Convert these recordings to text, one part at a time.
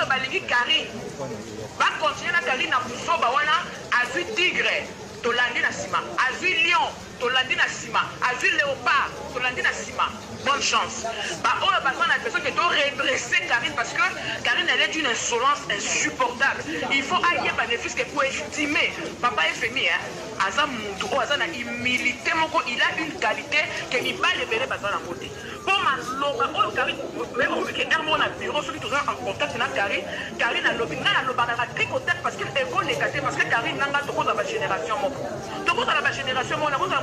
Baoyo balingi Carine ba continuer na Carine na buzoba wana, azui tigre tolandi na sima, azui lion tolandi na sima, azui leopard tolandi na sima. Bonne chance. Ba oyo baza na besoin que to redresser Carine parce que Carine elle est d'une insolence insupportable. Il faut ayeba ne fût-ce que ko estimer papa FMI hein, aza mutu oyo aza na humilite moko, il a une qualite que mibali ebele baza nango te. Po maloba oyo Carine mais oyebi ke heure moko na bureau soki toza en contact na Carine, Carine alobi nga nalobaka tic au tac parce que eko leka te parce que Carine na nga tokozala ba generation moko. Tokozala ba generation moko nakozala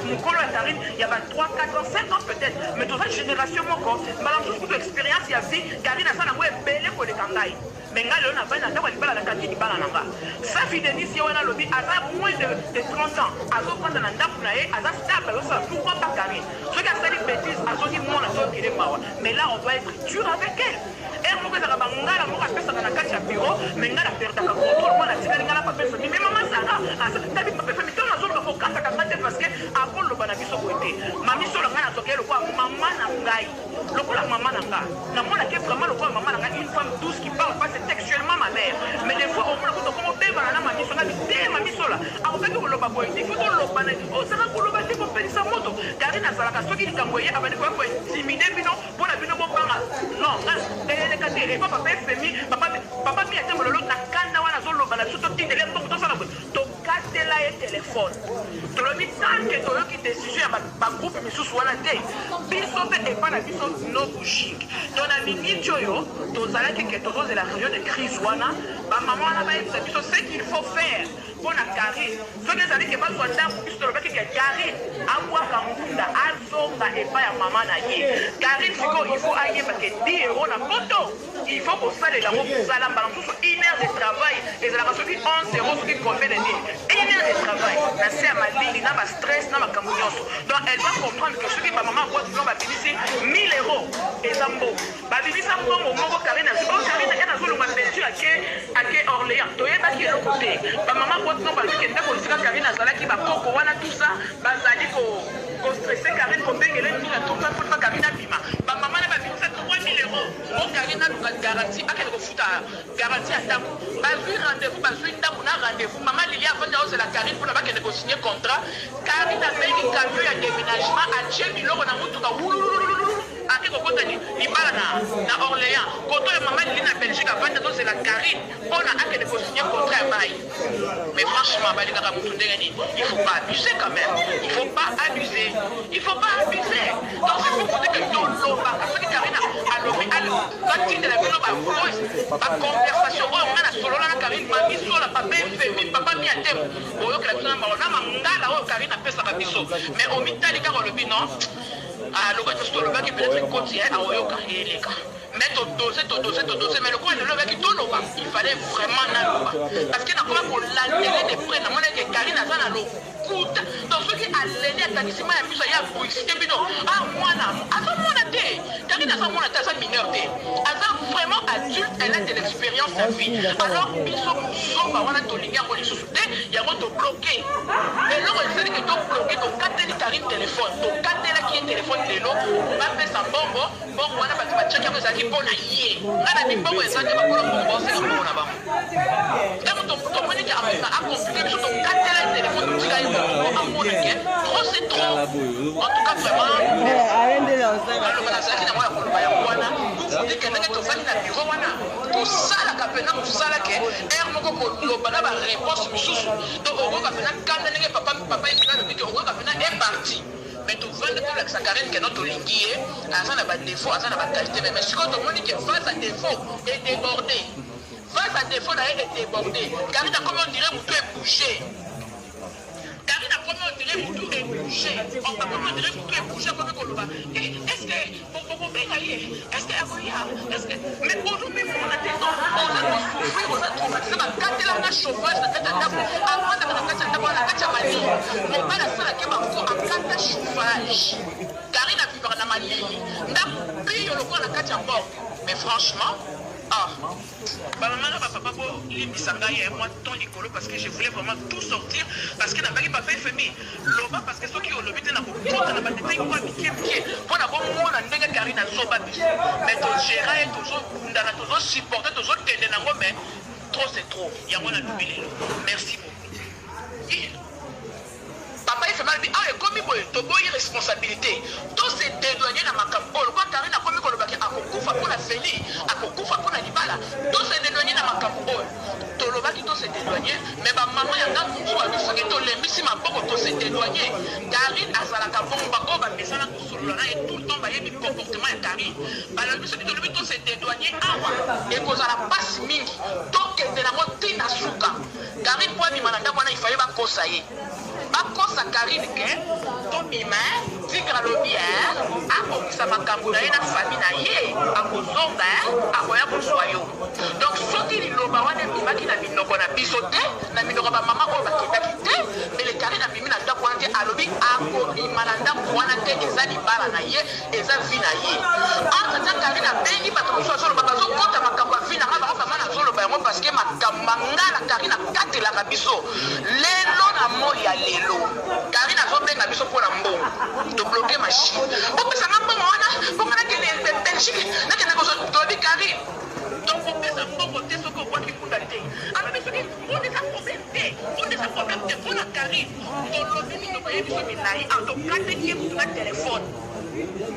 mukolo ya Carine ya ba 3 4 ans 5 ans peut-etre mais toza generation moko mbala mosusu kutu experience ya vie Carine aza nango ebele koleka ngai. Mais nga lelo na vandi na ndako ya libala na kangi libala na nga. Safi Denis ye wana alobi aza moins de 30 ans azo vanda na ndaku na ye aza stable azo sala pourquoi pas Carine soki asali betise azongi mwana toyokele mawa mais là on doit être dur avec elle. Heure moko ezalaka ba ngala moko apesaka na kati ya bureau mais nga na perdaka controle mwana atikali nga na papa efemi mais maman Sarah aza tabi papa efemi tango nazoloba kokataka nga te parce que akoloba na biso boye te mami solo nga nazwaka ye lokola maman na ngai. Lokola maman na nga, na mona ke vraiment lokola maman na nga une femme douce qui parle pas c'est textuellement ma mère mais des fois omona kutu okomo bebana na mami sola te mami sola akokaki koloba boye te faut toloba na ozalaka koloba te kopelisa moto Carine azalaka soki likambo eye abandi koya ko intimider bino pona bino bobanga non nga eleka te epa papa efemi papa papa mi ate mololo na kanda wana azoloba na biso totindele mbongo tosala boye Tokatela ye telephone. Tolobi tant que toyoki decision ya ba groupe misusu wana te, biso pe epa na biso no bouching. Donc na minute oyo tozalaki que tozozela reunion de crise wana, ba maman wana bayebisa biso ce qu'il faut faire pona Carine. Soki ezali que bazwa ndaku, biso tolobaki que Carine abwaka ngunda azonga epa ya maman na ye. Carine sikoyo il faut ayeba que 10 euros na poto. Il faut kosalela yango mosala mbala mosusu une heure de travail ezalaka soki 11 euros soki combien de nini une heure de travail na se ya malili na ba stress na makambo nyonso donc elle doit comprendre que soki ba mama boîte blanc babimisi 1000 euros eza mbongo babimisa mbongo moko Karine azwi oh Karine ene azolonga Belgique ake ake Orléans toyebaki eloko te ba mama boîte blanc balobi ke ndako esika Karine azalaki bakoko wana tout ça bazali ko ko stresser Karine kobengele ntina tout ça mpo Karine abima ba mama na babimisa 3000 euros Po Carine aluka garantie akende kofuta garantie ya ndaku bazui rendez-vous bazui ndaku na rendez-vous maman Lilia avandi azozela Carine pona bakende ko signer contrat Carine abengi camion ya demenagement atie biloko na mutuka wululululu ake kokota libala na na Orleans koto ya maman Lili na Belgique avandi azozela Carine pona akende ko signer contrat ya bail mais franchement balingaka mutu ndenge nini il faut pas abuser quand même il faut pas abuser il faut pas abuser donc c'est pour vous dire que tolobaka soki Karina alobi batindela bino ba voice ba conversation oyo nga nasolola na Karine mami sola papa efemi papa mi atemo boyokela biso na mawa na mangala oyo Karine apesaka biso mais omitali kaka olobi non aloba tosi tolobaki peut-être ekoti aoyoka eleka. Mais to dose to dose to dose mais lokola lelo oyaki toloba il fallait vraiment naloba parce que nakoma kolandele de près namonaki ke Carine aza na lokuta donc soki aleli atangisi mayi ya miso aye akoexcite bino ah mwana aza mwana te Carine aza mwana te aza mineur te aza vraiment adulte elle a de l'experience ya vie alors biso buzoba wana tolingi yango lisusu te yango to bloque eloko esali ke to bloque tokateli Carine telephone tokatelaki ye telephone lelo bapesa mbongo Mbongo wana batu batiaki yango ezalaki po na ye. Nga na bi mbongo eza te bakolo mbongo baosenga mbongo na bango. Tango tomoni ke a complique biso tokatela ye telephone totika ye bongo po amona ke trop c'est trop. En tout cas vraiment maloba nazalaki nango ya koloba yango wana pour vous dire ke ndenge tovandi na bureau wana tosalaka pena mosala ke heure moko koloba na ba reponse misusu donc okoyoka pena kanda ndenge papa papa alobi ke okoyoka pena est parti. Mais tovanda tolakisa Carine que non tolingi ye aza na ba defaut aza na ba qualite mais sikoyo tomoni que face à defaut e deborde face à defaut na ye e deborde Carine akomi on dirait mutu e bouger Carine akomi on dirait mutu e bouger akomi on dirait mutu e bouger akomi koloba eh, est ce que bokobenga ye est ce que akoya est ce que mais ozo mimona te donc oza ko souffrir oza traumatise bakatela nga chauffage na kati ya ndako afandaka na kati ya ndako na kati ya malili mobali asalaki banko akata chauffage Karine avivaka na malili ndako biyo lokola na kati ya morgue mais franchement ah. Ba maman na ba papa bo limbisa ngai eh, moi temps likolo parce que je voulais vraiment tout sortir parce que nabaki papa FMI loba parce que soki olobi te na kokota na ba détails moko ya mike mike mpo na bomona ndenge Karine azoba biso mais togera ye, tozobundana, tozosupporte, tozokende nango, mais trop c'est trop. Yango nalobi lelo. Merci beaucoup. Papa Efema alobi awa ekomi boye toboyi responsabilite to se dedouaner na makambo oyo lokola Carine akomi koloba ke akokufa mpo na Felly akokufa mpo na libala to se dedouaner na makambo oyo tolobaki to se dedouaner mais ba maman ya ndako mosusu balobi soki tolembisi maboko to se dedouaner Carine azalaka bongo ba oyo bamesana kosolola na ye tout le temps bayebi comportement ya Carine balobi soki tolobi to se dedouaner awa ekozala pasi mingi tokende nango ti na suka Carine po abima na ndako wana il fallait bakosa ye Bakosa Carine que tobima hein tigre alobi hein abongisa makambu na ye na famille na ye akozonga hein akoya kozua yo donc soki liloba wana ebimaki na minoko na biso te na minoko ya ba mama oyo bakendaki te mbele Carine abimi na ndaku wana te alobi akobima na ndaku wana te eza libala na ye eza vie na ye entre temps Carine abengi batu mosusu azoloba bazokota makambo ya vie na nga bango mama nazoloba yango parce que makambo mangala Carine akatelaka biso Lelo na moyi ya lelo Carine azo benga biso pona mbongo to bloque machine bopesa nga mbongo wana po nga nakende Belgique nakende kozwa tolobi Carine tokopesa mbongo te soki obwaki ngunda te alobi soki ngunda eza problème te ngunda eza problème te pona Carine tolobi minoko ye biso milayi awa tokateli ye kutu na telephone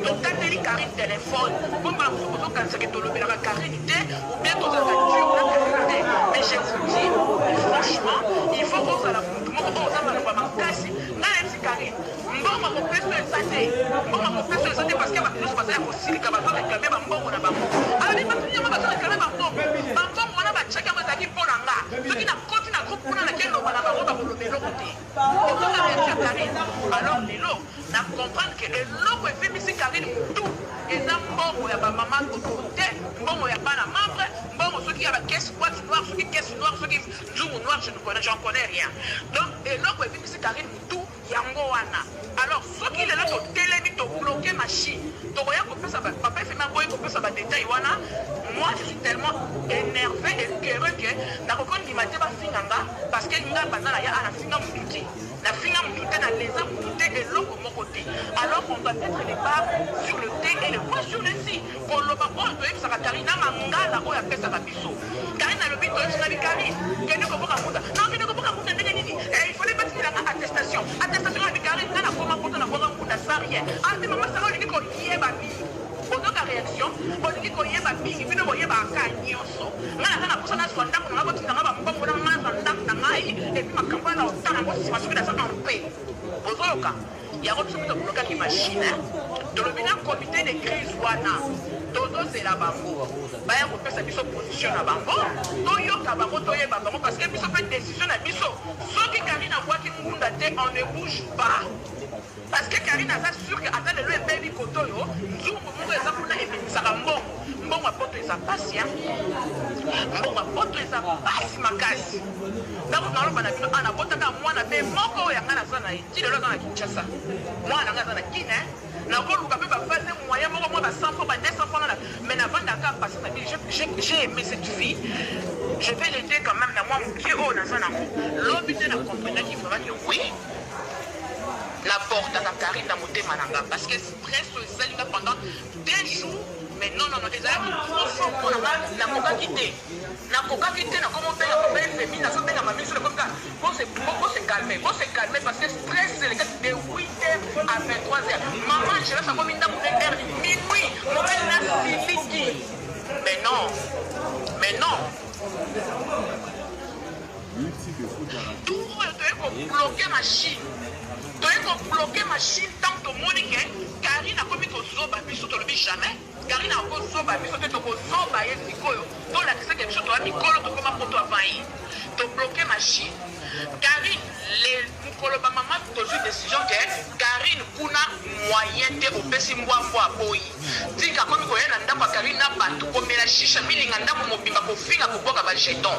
Tokateli Carine telephone po mbala mosusu bozo kanisa ke tolobelaka Carine te ou bien tozalaka dur na Carine te mais je vous dis franchement il faut ozala mutu moko oyo oza maloba makasi. Ngai nayebisi Carine mbongo akopesa yo eza te, mbongo akopesa yo eza te parce que batu nionso baza ya kosilika bazo reclamer ba mbongo na bango. Alobi batu niongo bazo reclamer ba mbongo, ba mbongo wana batiaki yango ezalaki po na nga soki nakoti na groupe kuna nake loba na bango bakoloba eloko te. Ozoka reaction ya Carine alors lelo Na comprendre que eloko evimbisi Carine mutu eza mbongo ya ba maman autorite, mbongo ya bana membre, mbongo soki ya ba caisse boite noire, soki caisse noire, soki nzungu noire, je ne connais, j'en connais rien. Donc eloko evimbisi Carine mutu yango wana. Alors soki lelo totelemi to bloquer machine, tokoya kopesa ba papa FM aboyi kopesa ba details wana, moi je suis tellement enerve et heureux que nakoki kondima te bafinga nga parce que nga banda naya awa nafinga mutu te. Na finga mutu te, na lesa mutu te, eloko moko te. Alors on doit mettre les barres sur le T et le point sur le I. Koloba oyo toyebisaka Carine na mangala oyo apesaka biso. Carine alobi toyebisi na bi Carine kende koboka ngunda. Na kende koboka ngunda ndenge nini? Eh, il fallait batindela nga attestation. Attestation na bi Carine nga nakoma poto na boka ngunda sans rien. Ah te maman Sarah olingi koyeba mingi. Bozoka reaction, bolingi koyeba mingi, bino boyebaka ka nionso. Nga naza na posa nazua ndaku na nga botinda nga ba mbongo na nga nazua ndaku na ngai et puis makambu wana nako tala yango sima soki naza en paix. Bozoyoka? Yango biso pe to blokaki machine hein. Tolobi na comite de crise wana tozozela bango baya kopesa biso position na bango toyoka bango toyeba bango parce que biso pe decision na biso soki Carine abuaki ngunda te on ne bouge pas. Parce que Carine aza sur que ata lelo ebebi kote oyo nzungu moko eza kuna ebimisaka mbongo. Mbongo ya poto eza pasi hein. Mbongo ya poto eza pasi makasi. Tango naloba na bino awa nabotaka mwana pe moko oyo ya nga naza na ye ti lelo aza na Kinshasa. Mwana na nga aza na Kin hein. Nakoluka pe ba phase moyen moko mwa ba 100 francs ba 200 francs na mais navandaka kaka patience na bino. J'ai aimé cette fille. Je vais l'aider quand même na mwa moke oyo naza nango. Lobi nde na comprenaki vraiment que oui Na portaka Carine na motema na nga parce que stress oyo esali nga pendant deux jours mais non non non ezalaki trop fort pona nga nakokaki te nakokaki te nakomi obenga papa FMI nazobenga mami biso nakomi kaka bo se bo se calmer bo se calmer parce que stress elekaki de 8 heures à 23 heures maman Angela akomi ndako nde heure minuit mobali na siliki mais non mais non. Tour oyo toye ko bloquer machine toye ko bloquer machine tango tomoni ke Carine akomi kozoba biso tolobi jamais Carine akozoba biso te tokozoba ye sikoyo tolakisa ke biso toza mikolo tokoma poto avant ye. To bloquer machine. Carine le mukolo ba maman tozui decision ke Carine kuna moyen te opesi mbwa mbwa aboyi tika akomi koya na ndaku ya Carine na batu komela shisha milinga ndaku mobimba kofinga kobwaka ba jeton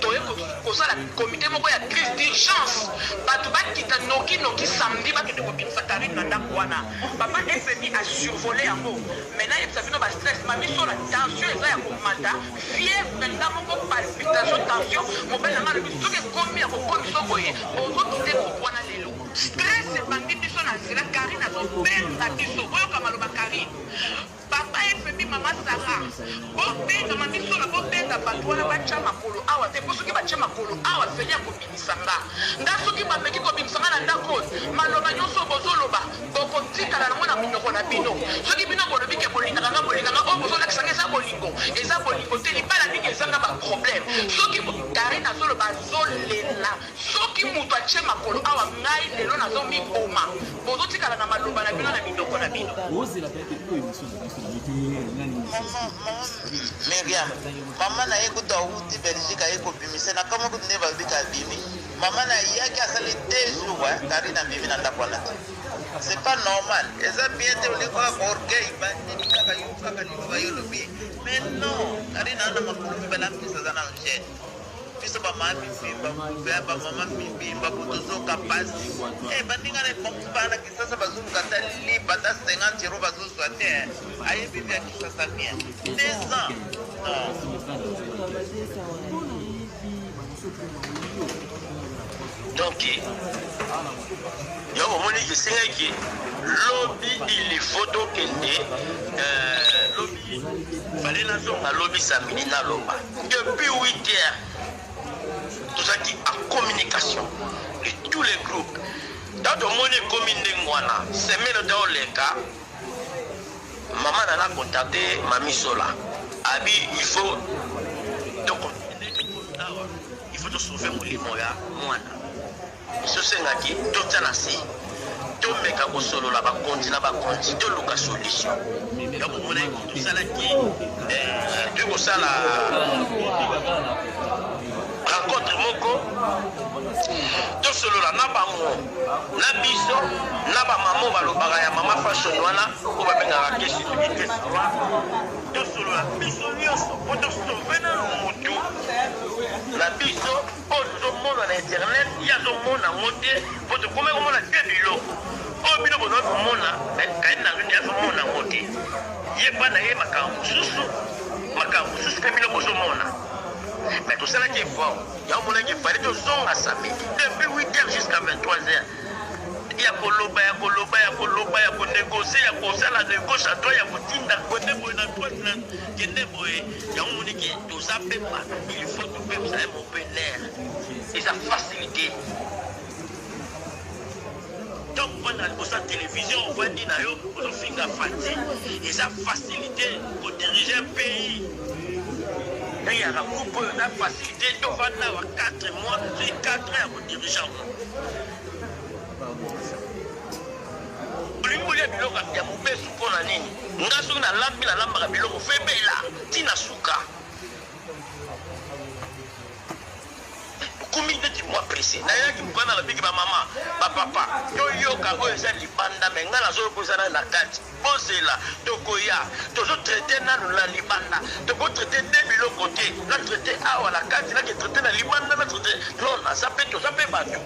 toye kosala comite moko ya crise d'urgence batu bakita noki noki samedi bakende kobimisa Carine na ndaku wana papa FMI a survole yango mais nayebisa bino ba stress mami sola tension eza ya komata Fièvre nga moko palpitation tension mobali na nga alobi soki ekomi ya kokomisa yo boye ozo quitte groupe wana lelo stress ebandi biso na nzela Carine azo benga biso boyoka maloba Carine papa FB mama Sarah bobenga mami sola bobenga batu wana batia makolo awa te po soki batie makolo awa feli akobimisa nga nga soki bameki kobimisa nga na ndako oyo maloba nionso bozoloba Bokotikala nango na minoko na bino. Soki bino bolobi ke bolingaka nga bolingaka nga oyo bozolakisa nga eza bolingo? Eza bolingo te libala nini ezanga ba problème? Soki Carine azoloba azolela soki mutu atie makolo awa ngai lelo nazo miboma bozotikala na maloba na bino na minoko na bino. Miriam, mama na ye kutu awuti Belgique aye kobimisa na kamwe kutu nde balobi ke abimi. Mama na yaki asali deux jours hein, Carine abimi na ndako wana te. C'est pas normal. Eza bien te olingi kaka orgueil bandimi kaka yo kaka liloba yo olobi. Mais non, Carine aza na makolo mibale en plus aza nanu jeune. Biso ba mama mibimba ba ba mama mibimba bo tozoka pasi. Eh baninga na bamosusu baa na Kisasa bazoluka ata lipa ata 50 euro bazozwa te. Hein. Ayebi vie ya Kisasa bien. 2 ans. Non. Donc yango omoni esengaki lobi il faut tokende euh, lobi fale nazonga lobi samedi naloba depuis 8 heures tozalaki en communication de tous les groupes. Ntango tomoni ekomi ndenge wana, semaine ota oleka mama na na contacte mami sola abi il faut awa il faut tosauve molimo ya mwana. Esosengaki totya na se, tomeka kosolola bakonzi na bakonzi, toluka solution. Yango omonaki tosalaki eh, toyei kosala rencontre moko, tosolola na bango na biso na bamama balobaka ya mama fashion wana oyo babengaka kesi soki kesi, tosolola biso nyonso mpo tosauve nanu motu na biso oyo tozomona na internet. Ye azomona yango te mpo tokomi komona te biloko oyo bino bozali komona. Kai na nini azomona yango te, ye mpa na ye makambo mosusu, makambo mosusu mpe bino bozomona. Mais tosalaki effort yango, monaki efale tozonga samedi depuis 8 heures jusqu'à 23 heures ya koloba, ya koloba, ya koloba, ya konégocie, ya kosala de gauche à droite, ya kotinda kende boye na droite na kende boye. Yango moniki toza mpe bato, il faut topemisa ye mope l'air, eza facilité. Ntango ovanda na liboso ya télévision, ovandi na yo ozofinga Fati, eza facilité kodirige un pays ndenge yaka groupe oyo, eza facilité. Tovanda awa 4 mois soki 4 ans ya kodirige yango. Olingi kolia biloko ya mobesu mpo na nini? Nga soki nalambi, nalambaka biloko febela ntina suka. Okomi neti mwa presse. Nayaki mokanda, nalobiki bamama, bapapa, toyoka oyo eza libanda, me ngai nazoyoka eza nani na kati. Bozela, tokoya, tozotraite nanu na libanda. Tokotraite nde biloko te, na traite awa na kati, nake traite na libanda, na traite non. Naza mpe, toza mpe bato.